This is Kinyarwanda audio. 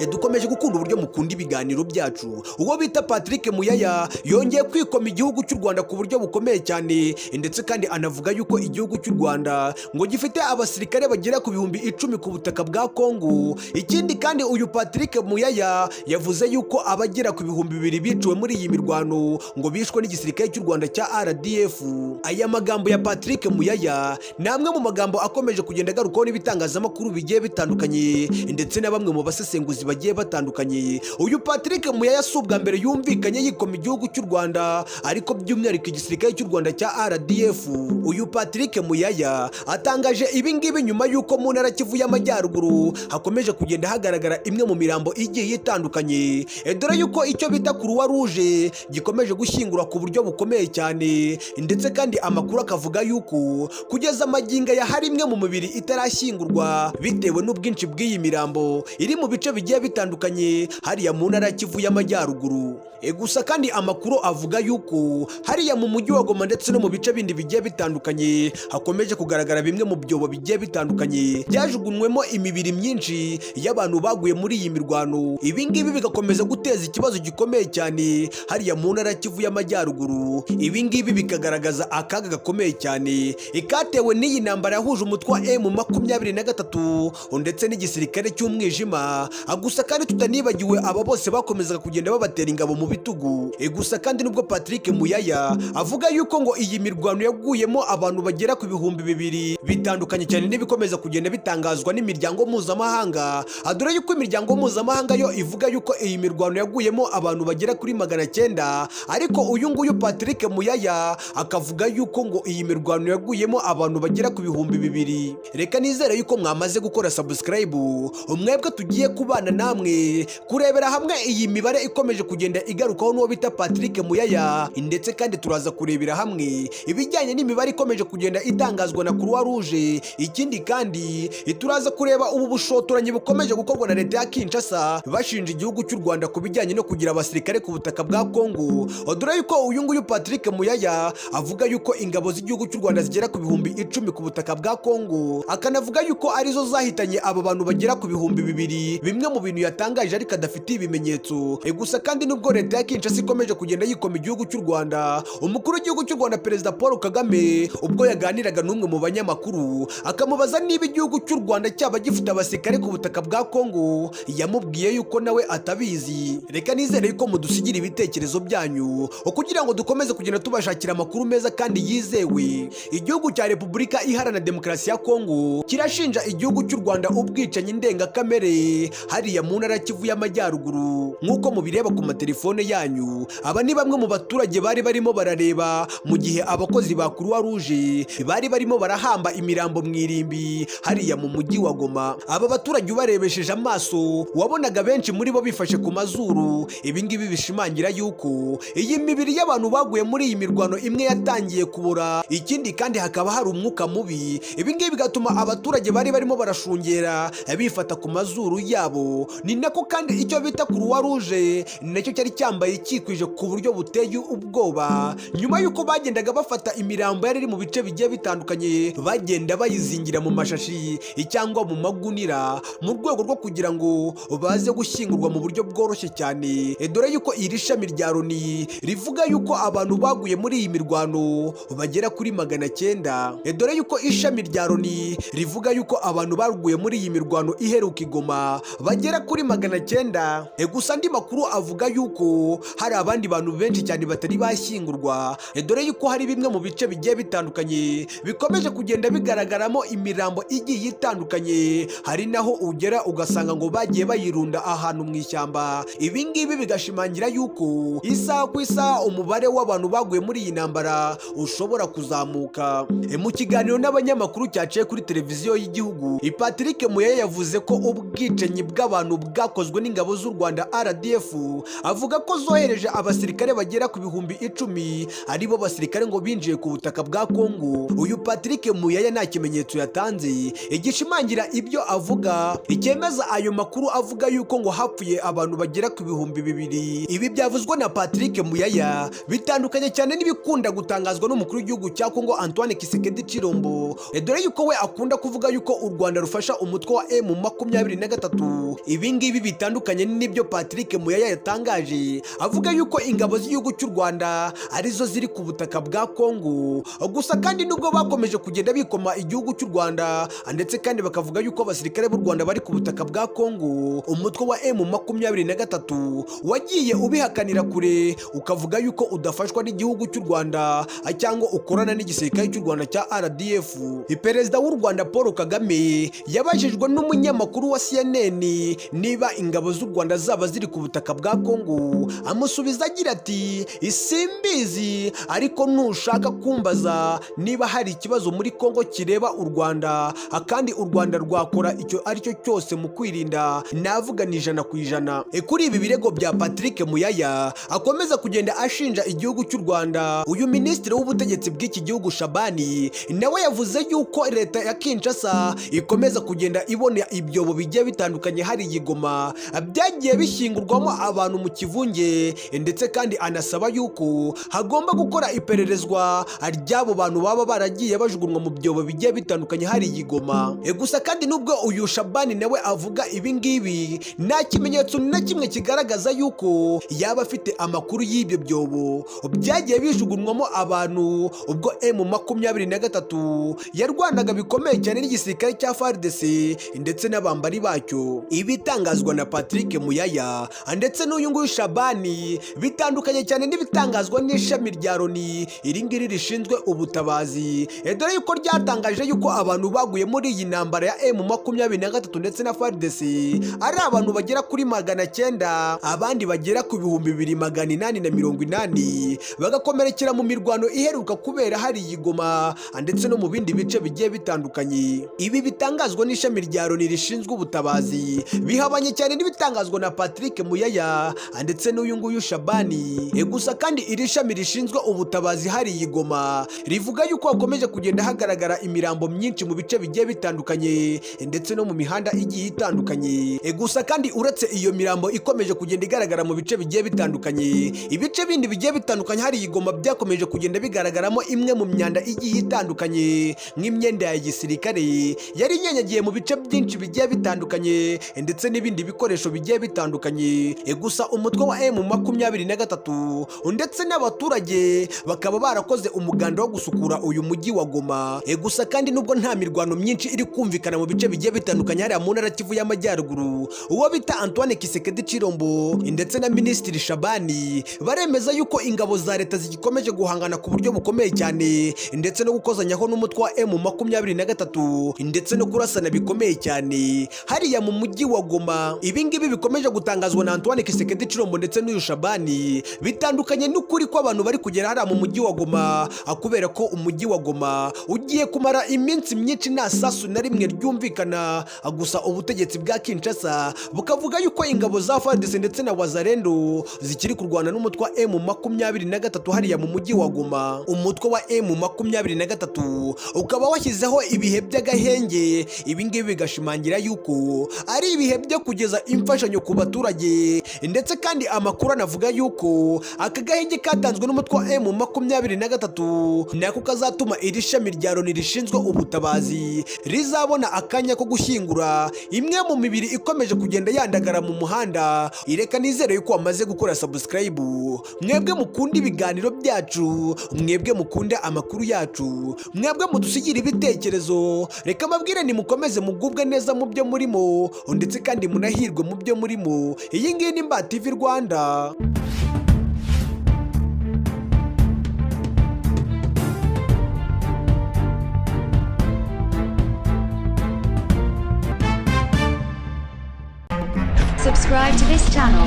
Dukomeje gukunda uburyo mukunda ibiganiro byacu. Uwo bita Patrick Muyaya yongeye kwikoma igihugu cy'u Rwanda ku buryo bukomeye cyane, ndetse kandi anavuga yuko igihugu cy'u Rwanda ngo gifite abasirikare bagera ku 10,000 ku butaka bwa Kongo. Ikindi kandi, uyu Patrick Muyaya yavuze yuko abagera ku 2000 biciwe muri iyi mirwano ngo bishwe n'igisirikare cy'u Rwanda cya RDF. Aya magambo ya Patrick Muyaya ni amwe mu magambo akomeje kugenda agarukwaho n'ibitangazamakuru bigiye bitandukanye, ndetse na bamwe mu basesenguzi bagiye batandukanye. Uyu Patrick Muyaya si ubwa mbere yumvikanye yikoma igihugu cy'u Rwanda, ariko by'umwihariko igisirikare cy'u Rwanda cya RDF. Uyu Patrick Muyaya atangaje ibi ngibi nyuma y'uko mu ntara Kivu y'Amajyaruguru hakomeje kugenda hagaragara imwe mu mirambo igiye itandukanye. Dore yuko icyo bita Croix Rouge gikomeje gushyingura ku buryo bukomeye cyane, ndetse kandi amakuru akavuga yuko kugeza amagingo aya hari imwe mu mibiri itarashyingurwa bitewe n'ubwinshi bw'iyi mirambo iri mu bice bigiye bitandukanye hariya mu ntara ya Kivu y'Amajyaruguru. Gusa kandi amakuru avuga yuko hariya mu mujyi wa Goma ndetse no mu bice bindi bigiye bitandukanye hakomeje kugaragara bimwe mu byobo bigiye bitandukanye byajugunywemo imibiri myinshi y'abantu baguye muri iyi mirwano. Ibi ngibi bigakomeza guteza ikibazo gikomeye cyane hariya mu ntara ya Kivu y'Amajyaruguru. Ibi ngibi bikagaragaza akaga gakomeye cyane ikatewe n'iyi ntambara yahuje umutwe wa M23 ndetse n'igisirikare cy'umwijima. Gusa kandi tutanibagiwe aba bose bakomezaga kugenda babatera ingabo mu bitugu. Gusa kandi nubwo Patrick Muyaya avuga yuko ngo iyi mirwano yaguyemo abantu bagera ku 2000, bitandukanye cyane n'ibikomeza kugenda bitangazwa n'imiryango mpuzamahanga, dore yuko imiryango mpuzamahanga yo ivuga yuko iyi mirwano yaguyemo abantu bagera kuri 900, ariko uyu nguyu Patrick Muyaya akavuga yuko ngo iyi mirwano yaguyemo abantu bagera ku 2000. Reka nizere yuko mwamaze gukora subscribe, mwebwe tugiye kubana namwe kurebera hamwe iyi mibare ikomeje kugenda igarukaho n'uwo bita Patrick Muyaya, ndetse kandi turaza kurebera hamwe ibijyanye n'imibare ikomeje kugenda itangazwa na Croix Rouge. Ikindi kandi, turaza kureba ubu bushotoranyi bukomeje gukorwa na leta ya Kinshasa bashinja igihugu cy'u Rwanda ku bijyanye no kugira abasirikare ku butaka bwa Kongo, dore yuko uyu nguyu Patrick Muyaya avuga yuko ingabo z'igihugu cy'u Rwanda zigera ku 10,000 ku butaka bwa Kongo, akanavuga yuko arizo zahitanye aba bantu bagera ku 2000, bimwe mu bintu yatangaje ariko adafitiye ibimenyetso. Gusa kandi nubwo leta ya Kinshasa ikomeje kugenda yikoma igihugu cy'u Rwanda, umukuru w'igihugu cy'u Rwanda, Perezida Paul Kagame, ubwo yaganiraga n'umwe mu banyamakuru akamubaza niba igihugu cy'u Rwanda cyaba gifite abasirikare ku butaka bwa Kongo, yamubwiye yuko nawe atabizi. Reka nizere yuko mudusigira ibitekerezo byanyu kugira ngo dukomeze kugenda tubashakira amakuru meza kandi yizewe. Igihugu cya Repubulika Iharanira Demokarasi ya Kongo kirashinja igihugu cy'u Rwanda ubwicanyi ndengakamere hariya mu ntara ya Kivu y'Amajyaruguru. Nk'uko mubireba ku matelefone yanyu, aba ni bamwe mu baturage bari barimo barareba mu gihe abakozi ba Croix Rouge bari barimo barahamba imirambo mu irimbi hariya mu mujyi wa Goma. Aba baturage ubarebesheje amaso wabonaga benshi muri bo bifashe ku mazuru. Ibi ngibi bishimangira yuko iyi mibiri y'abantu baguye muri iyi mirwano imwe yatangiye kubura, ikindi kandi hakaba hari umwuka mubi. Ibi ngibi bigatuma abaturage bari barimo barashungera bifata ku mazuru yabo. Ni nako kandi icyo bita Croix Rouge nacyo cyari cyambaye cyikwije ku buryo buteye ubwoba, nyuma y'uko bagendaga bafata imirambo yari iri mu bice bigiye bitandukanye, bagenda bayizingira mu mashashi cyangwa mu magunira mu rwego rwo kugira ngo baze gushyingurwa mu buryo bworoshye cyane. Dore yuko iri shami rya Loni rivuga yuko abantu baguye muri iyi mirwano bagera kuri 900. Dore yuko ishami rya Loni rivuga yuko abantu baguye muri iyi mirwano iheruka i Goma bagera kuri 900. Gusa andi makuru avuga yuko hari abandi bantu benshi cyane batari bashyingurwa. Dore yuko hari bimwe mu bice bigiye bitandukanye bikomeje kugenda bigaragaramo imirambo igiye itandukanye, hari naho ugera ugasanga ngo bagiye bayirunda ahantu mu ishyamba. Ibi ngibi bigashimangira yuko isaha ku isaha umubare w'abantu baguye muri iyi ntambara ushobora kuzamuka. Mu kiganiro n'abanyamakuru cyaciye kuri televiziyo y'igihugu, Patrick Muyaya yavuze ko ubwicanyi bw'abantu bwakozwe n'ingabo z'u Rwanda RDF. Avuga ko zohereje abasirikare bagera ku 10,000, aribo basirikare ngo binjiye ku butaka bwa Kongo. Uyu Patrick Muyaya nta kimenyetso yatanze igishimangira ibyo avuga, icyemeza ayo makuru avuga yuko ngo hapfuye abantu bagera ku 2000. Ibi byavuzwe na Patrick Muyaya bitandukanye cyane n'ibikunda gutangazwa n'umukuru w'igihugu cya Kongo, Antoine Tshisekedi Tshilombo. Dore yuko we akunda kuvuga yuko u Rwanda rufasha umutwe wa M23. Ibi ngibi bitandukanye n'ibyo Patrick Muyaya yatangaje, avuga yuko ingabo z'igihugu cy'u Rwanda arizo ziri ku butaka bwa Kongo. Gusa kandi nubwo bakomeje kugenda bikoma igihugu cy'u Rwanda, ndetse kandi bakavuga yuko abasirikare b'u Rwanda bari ku butaka bwa Kongo, umutwe wa M23 wagiye ubihakanira kure, ukavuga yuko udafashwa n'igihugu cy'u Rwanda cyangwa ukorana n'igisirikare cy'u Rwanda cya RDF. Perezida w'u Rwanda Paul Kagame yabajijwe n'umunyamakuru wa CNN niba ingabo z'u Rwanda zaba ziri ku butaka bwa Kongo, amusubiza agira ati: "Simbizi, ariko nushaka kumbaza niba hari ikibazo muri Kongo kireba u Rwanda kandi u Rwanda rwakora icyo aricyo cyose mu kwirinda, navuga ni 100%." Kuri ibi birego bya Patrick Muyaya akomeza kugenda ashinja igihugu cy'u Rwanda, uyu minisitiri w'ubutegetsi bw'iki gihugu Shabani nawe yavuze yuko leta ya Kinshasa ikomeza kugenda ibona ibyobo bigiye bitandukanye hari i Goma byagiye bishyingurwamo abantu mu kivunge, ndetse kandi anasaba yuko hagomba gukora ipererezwa ry'abo bantu baba baragiye bajugunywa mu byobo bigiye bitandukanye hari i Goma. Gusa kandi nubwo uyu Shabani nawe avuga ibi ngibi, nta kimenyetso na kimwe kigaragaza yuko yaba afite amakuru y'ibyo byobo byagiye bijugunywamo abantu ubwo M23 yarwanaga bikomeye cyane n'igisirikare cya FARDC ndetse n'abambari bacyo. Ibitangazwa na Patrick Muyaya ndetse n'uyu nguyu Shabani bitandukanye cyane n'ibitangazwa n'ishami rya Loni iri ngiri rishinzwe ubutabazi, dore yuko ryatangaje yuko abantu baguye muri iyi ntambara ya M23 ndetse na FARDC ari abantu bagera kuri 900, abandi bagera ku 2880 bagakomerekera mu mirwano iheruka kubera hari i Goma ndetse no mu bindi bice bigiye bitandukanye. Ibi bitangazwa n'ishami rya Loni rishinzwe ubutabazi bihabanye cyane n'ibitangazwa na Patrick Muyaya ndetse n'uyu nguyu Shabani. Gusa kandi iri shami rishinzwe ubutabazi hari i Goma rivuga yuko hakomeje kugenda hagaragara imirambo myinshi mu bice bigiye bitandukanye ndetse no mu mihanda igiye itandukanye. Gusa kandi uretse iyo mirambo ikomeje kugenda igaragara mu bice bigiye bitandukanye, ibice bindi bigiye bitandukanye hari i Goma byakomeje kugenda bigaragaramo imwe mu myanda igiye itandukanye nk'imyenda ya gisirikare yari inyanyagiye mu bice byinshi bigiye bitandukanye ndetse n'ibindi bikoresho bigiye bitandukanye. Gusa umutwe wa M23 ndetse n'abaturage bakaba barakoze umuganda wo gusukura uyu mujyi wa Goma. Gusa kandi nubwo nta mirwano myinshi iri kumvikana mu bice bigiye bitandukanye hariya mu ntara Kivu y'Amajyaruguru, uwo bita Antoine Tshisekedi Tshilombo ndetse na Minisitiri Shabani baremeza yuko ingabo za leta zigikomeje guhangana ku buryo bukomeye cyane ndetse no gukozanyaho n'umutwe wa M23 ndetse no kurasana bikomeye cyane hariya mu mujyi wa Goma. Ibi ngibi bikomeje gutangazwa na Antoine Tshisekedi Tshilombo ndetse n'uyu Shabani bitandukanye n'ukuri ko abantu bari kugera hariya mu mujyi wa Goma, kubera ko umujyi wa Goma ugiye kumara iminsi myinshi nta sasu na rimwe ryumvikana. Gusa ubutegetsi bwa Kinshasa bukavuga yuko ingabo za FARDC ndetse na Wazalendo zikiri kurwana n'umutwe wa M23 hariya mu mujyi wa Goma. Umutwe wa M23 ukaba washyizeho ibihe by'agahenge, ibi ngibi bigashimangira yuko ari ibihe byo kugeza imfashanyo ku baturage, ndetse kandi amakuru anavuga yuko aka gahenge katanzwe n'umutwe wa M23 nako kazatuma iri shami rya Loni rishinzwe ubutabazi rizabona akanya ko gushyingura imwe mu mibiri ikomeje kugenda yandagara mu muhanda. Ireka nizere yuko wamaze gukora subscribe, mwebwe mukunda ibiganiro byacu, mwebwe mukunda amakuru yacu, mwebwe mudusigira ibitekerezo. Reka mbabwire ni mukomeze mugubwe neza mu byo murimo ndetse kandi munahirwe mu byo murimo. Iyi ngiyi ni Mba TV Rwanda. Subscribe to this channel.